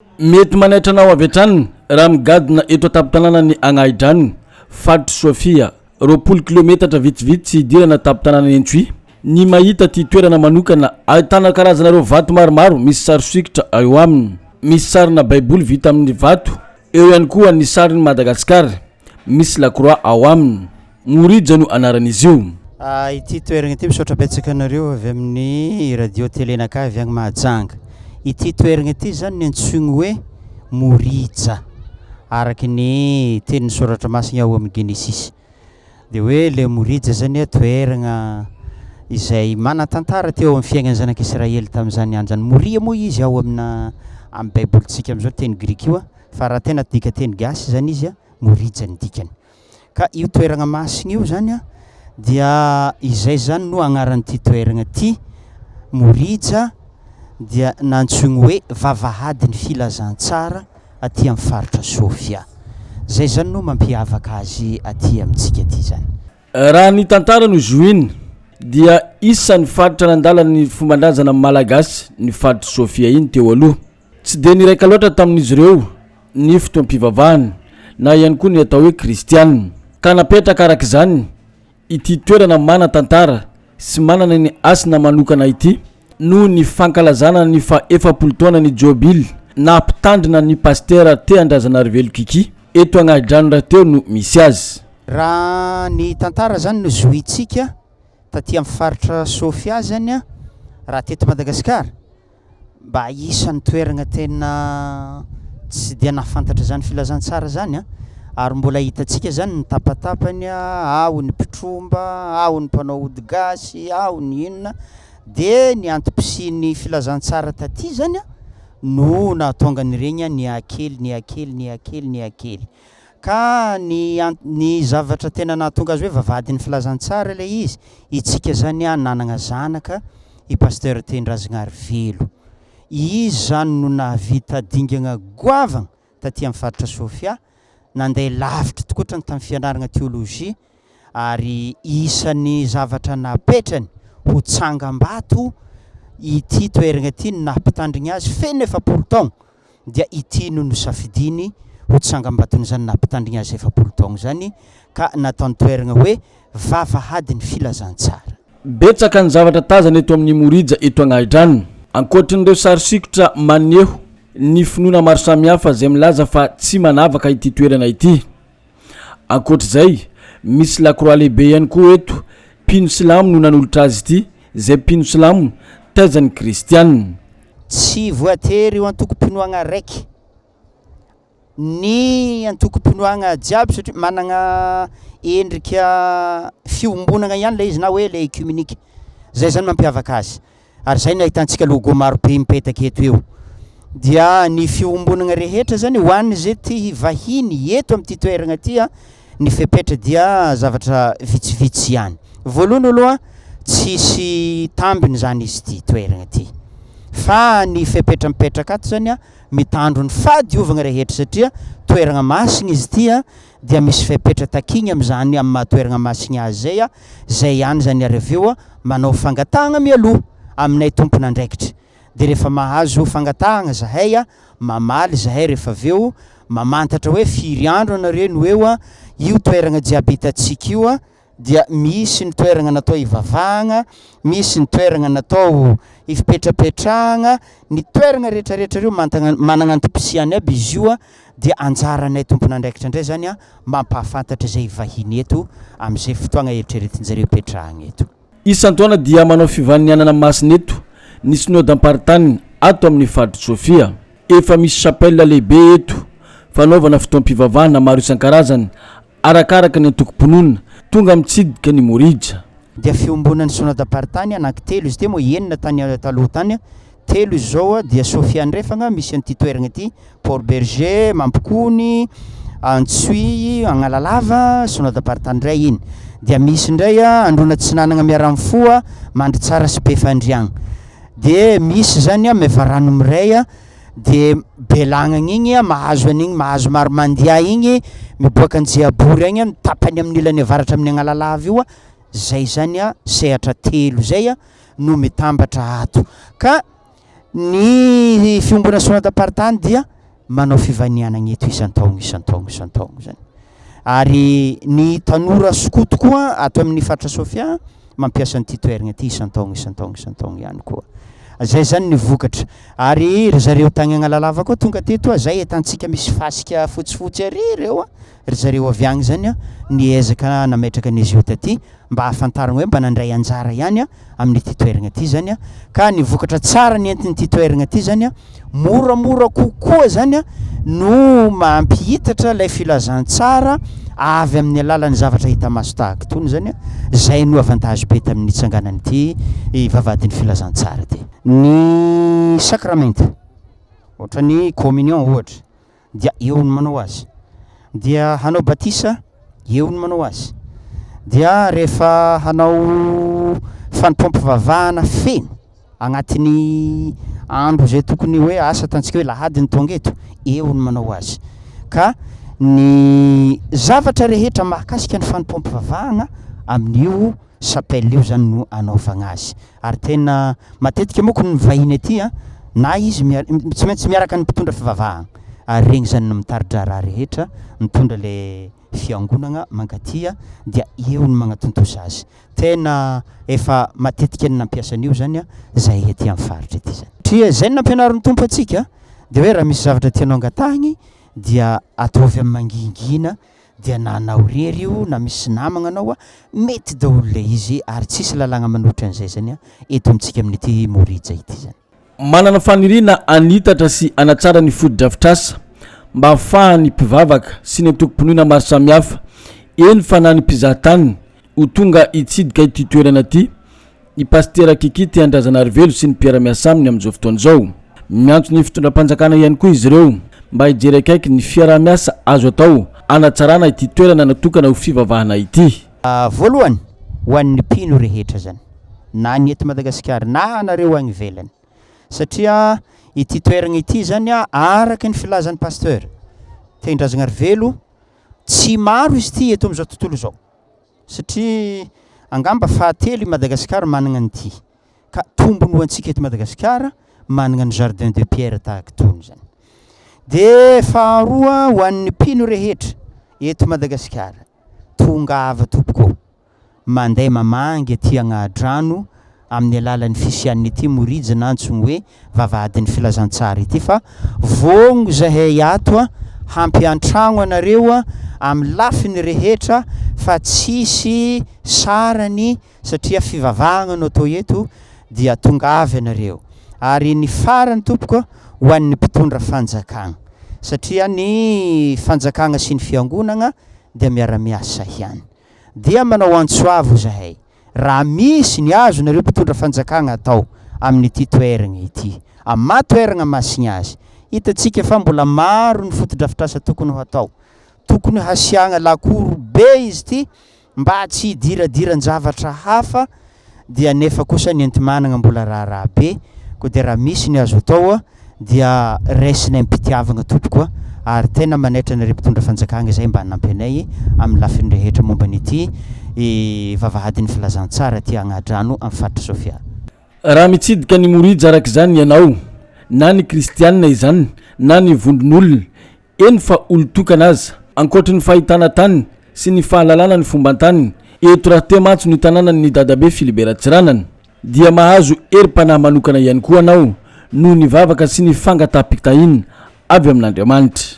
Mety manaitra anao avy hatrany raha migadona eto an-tampon-tanànan'i Agnahidrano, faritr'i Sofia, 20 kilometatra vitsivitsy hidirana an-tampon-tanànan'i Antsohihy, ny mahita ity toerana manokana ahitana karazana ireo vato maromaro misy sary sikotra eo aminy. Misy sarina baiboly vita amin'ny vato, eo ihany koa ny sarin'i Madagasikara misy lakroa ao aminy. Morija no anaran'izy io. Ity toeragna ity, misaotra betsaka anareo avy amin'ny radio télé nakahy avy agny Mahajanga. Ity toeragna ity zany no antsoigny hoe Morija, araky ny tenin'ny soratra masigna ao amin'ny Genesisy. De hoe le Morija zany toeragna izay manan-tantara teo amin'ny fiaignan'ny zanak'Israely tamin'izany andro zany. Moria moa izy ao amina amin'ny baibolintsika amin'izao teny grika io fa raha tena adika teny gasy zany izy Morija ny dikany. Ka io toeragna masigna io zany an, dia izay zany no agnaran'ity toeragna ty, Morija dia nantsoigny hoe vavahadin'ny filazantsara aty amin'ny faritra Sofia. Zay zany no mampiavaka azy aty amintsika aty zany. Raha ny tantara no zohina dia isan'ny faritra nandala ny fomban-drazana malagasy ny faritr'i Sofia iny teo aloha. Tsy dia niraika loatra tamin'izy ireo ny fotoam-pivavahana na ihany koa ny atao hoe kristiana. Ka napetraka araka izany ity toerana manan-tantara sy manana ny hasina manokana ity noho ny fankalazana ny faha 40 taona ny jobily naha mpitandrina ny Pasitera Teandrazanarivelo Kiki eto Agnahidrano rahateo no misy azy. Raha ny tantara izany no zohintsika taty amin'ny faritra Sofia izany raha teto Madagasikara Mba isan'ny toeragna tena tsy dia nahafantatra izany filazantsara izany an, ary mbola hitantsika izany ny tapatapany an, ao ny mpitromba, ao ny mpanao ody gasy, ao ny inona, dia ny antom-pisian'ny filazantsara taty izany an no nahatonga an'iregny an nihakely, nihakely, nihakely, nihakely. Ka ny an- ny zavatra tena nahatonga azy hoe vavahadin'ny filazantsara ilay izy, itsika zany an nanagna zanaka i Pasteur Tendrazagnarivelo. Izy zany no nahavita dingagna goavagna taty amin'ny faritra Sofia, nandeha lavitra tokoatrany tamin'ny fianaragna teolojia ary isan'ny zavatra napetrany ho tsangambato ity toeragna ity no naha mpitandrigny azy feno 40 taogno. dia ity no nosafidiany ho tsangambaton'izany nampitandrigna azy 40 taogno izany ka nataony toeragna hoe vavahadin'ny filazantsara. Betsaka ny zavatra tazana eto amin'ny Morija eto Agnahidrano. Ankoatrin'ireo sary sikotra maneho ny finoana maro samihafa izay milaza fa tsy manavaka ity toerana ity. Ankoatr'izay, misy lakroa lehibe ihany koa eto, mpino silamo no nanolotra azy ity, izay mpino silamo taizan'ny kristiana. Tsy voatery ho antokom-pinoagna raiky ny antokom-pinoagna jiaby satria managna endrika fiombonagna ihany le izy na hoe le œcuménique, zay zany mampiavaka azy. Ary zay no ahitantsika logo maro be mipetaka eto io. Dia ny fiombonagna rehetra zany ho an'izay te hivahiny eto amin'ity toeragna ty an, ny fepetra dia zavatra vitsivitsy ihany. Voalohany aloha tsisy tambiny zany izy ity toeragna ty fa ny fepetra mipetraka ato zany an, mitandro ny fahadiovagna rehetra satria toeragna masigna izy ity an, dia misy fepetra takigny amin'izany amin'ny maha toeragna masigna azy zay an, zay ihany zany ary avy eo manao fangatahagna mialoha aminay tompon'andraikitra de rehefa mahazo fangatahagna zahay a, mamaly zahay rehefa avy eo, mamantatra hoe firy andro anareo no eo a, io toeragna jiaby hitantsika io a dia misy ny toeragna natao hivavahagna, misy ny toeragna natao hipetrapetrahagna, ny toeragna rehetrarehetra reo mantagna managna antom-pisiany aby izy io a, dia anjaranay tompon'andraikitra indray zany a mampahafantatra izay vahiny eto amin'izay fotoagna eritreretin-jareo hipetrahagna eto. Isan-taona dia manao fivaninianana masina eto ny Synodam-paritany ato amin'ny faritr'i Sofia. Efa misy chapelle lehibe eto fanaovana fotoam-pivavahana maro isan-karazany arakaraka ny antokom-pinoana tonga mitsidika ny Morija. Dia fiombonan'ny Synodam-paritany anankitelo izy ity moa enina tany taloha tany, telo izy izao dia Sofia Andrefagna misy an'ity toeragna ity, Port Bergé, Mampikony, Antsohihy, Agnalalava, Synodam-paritany indray iny. Dia misy indray Androna Atsinanagna Miaramifoha, Mandritsara sy Befandriagna. Dia misy zany Mevarano Miray de Belagnana igny mahazo an'igny mahazo Maromandia igny miboaka Anjiabory agny ny tapany amin'ny ilany avaratra amin'ny Agnalalava io, zay zany sehatra telo zay no mitambatra ato. Ka. Ny fiombonan'ny synodam-paritany dia manao fivanianana eto isan-taogno isan-taogno isan-taogno zany. Ary ny tanora skoto koa ato amin'ny faritra Sofia mampiasa an'ity toerana ity isan-taogno isan-taogno isan-taogno ihany koa. Zay zany ny vokatra. Ary ry zareo tagny Analalava koa tonga teto, zay ahitantsika misy fasika fotsifotsy ary ireo, ry zareo avy agny zany niezaka nametraka an'izy io taty mba hahafantarana hoe mba nandray anjara ihany amin'ity toerana ity zany ka ny vokatra tsara nentin'ity toerana ity zany moramora kokoa zany no mampihitatra ilay filazantsara avy amin'ny alalan'ny zavatra hita maso tahaka itony zany, zay no avantage be tamin'ny nitsanganan'ity vavahadin'ny filazantsara ity. Ny sakramenta ohatran'ny communion ohatra dia eo no manao azy, dia hanao batisa eo no manao azy, dia rehefa hanao fanompoam-pivavahana feno agnatin'ny andro izay tokony hoe asa ataontsika hoe lahady ny tonga eto, eo no manao azy. Ka ny zavatra rehetra mahakasika ny fanompoam-pivavahana amin'io chapelle io zany no anaovagna azy. Ary tena matetika manko ny vahiny aty an, na izy miar- tsy maintsy miaraka ny mpitondra fivavahagna, ary regny zany no mitari-draharaha rehetra mitondra le fiangonagna mankaty dia eo no magnatontosa azy. Tena efa matetika ny nampiasa an'io zany zahay aty amin'ny faritra aty zany. Satria zay no nampianarin'ny Tompo antsika dia hoe raha misy zavatra tianao angatahigny dia ataovy amin'ny mangingina dia na anao irery io na misy namagna anao mety daholo le izy ary tsisy lalàgna manohitra an'izay zany eto amintsika amin'ity Morija ity zany. Manana faniriana hanitatra sy hanatsara ny fotodrafitrasa mba hahafahan'ny mpivavaka sy ny antokom-pinoana maro samihafa, eny fa na ny mpizahatany ho tonga hitsidika ity toerana ity ny Pasitera Kiki Tiandrazanarivelo sy ny mpiara-miasa aminy amin'izao fotoana izao. Miantso ny fitondram-panjakana ihany koa izy ireo mba hijery akaiky ny fiaraha-miasa azo atao hanatsarana ity toerana natokana ho fivavahana ity. Voalohany, ho an'ny mpino rehetra zany, na ny eto Madagasikara na anareo any ivelany, satria ity toerana ity zany araka ny filazan'ny Pasteur Tehindrazanarivelo, tsy maro izy ity eto amin'izao tontolo izao. Satria angamba fahatelo i Madagasikara managna an'ity. Ka tombony ho antsika eto Madagasikara managna ny jardin de pierre tahaka itony zany. De faharoa ho an'ny mpino rehetra eto Madagasikara, tongava tompoko ô, mandeha mamangy aty Agnahadrano amin'ny alalan'ny fisian'ity morijy na antsoiny hoe vavahadin'ny filazantsara ity fa vogno zahay ato hampiantragno anareo amin'ny lafiny rehetra fa tsisy sarany satria fivavahagna no atao eto dia tongava ianareo ary ny farany tompoko ho an'ny mpitondra fanjakagna satria ny fanjakagna sy ny fiangonagna dia miara-miasa ihany dia manao antso avo zahay Raha misy ny azonareo mpitondra fanjakagna atao amin'ity toeragna ity, amin'ny maha toeragna masigna azy, hitantsika fa mbola maro ny fotodrafitrasa tokony ho atao. Tokony hasiagna lakoro be izy ity mba tsy hidiradiran-javatra hafa dia nefa kosa ny enti-managna mbola raharaha be, koa dia raha misy ny azo atao dia raisinay am-pitiavagna tompoko a, ary tena manaitra anareo mpitondra fanjakagna izay mba hanampy anay amin'ny lafiny rehetra momba an'ity vavahadin'ny filazantsara aty Agnadrano amin'ny faritra Sofia. Raha mitsidika ny Morija araka izany ianao, na ny kristianina izany na ny vondron'olona, eny fa olon-tokana aza, ankoatry ny fahitana tany sy ny fahalalana ny fomban-tany, eto rahateo mantsy no tanànan'ny dadabe Philibert Tsiranana, dia mahazo herim-panahy manokana ihany koa anao noho ny vavaka sy ny fangataham-pitahiana avy amin'Andriamanitra.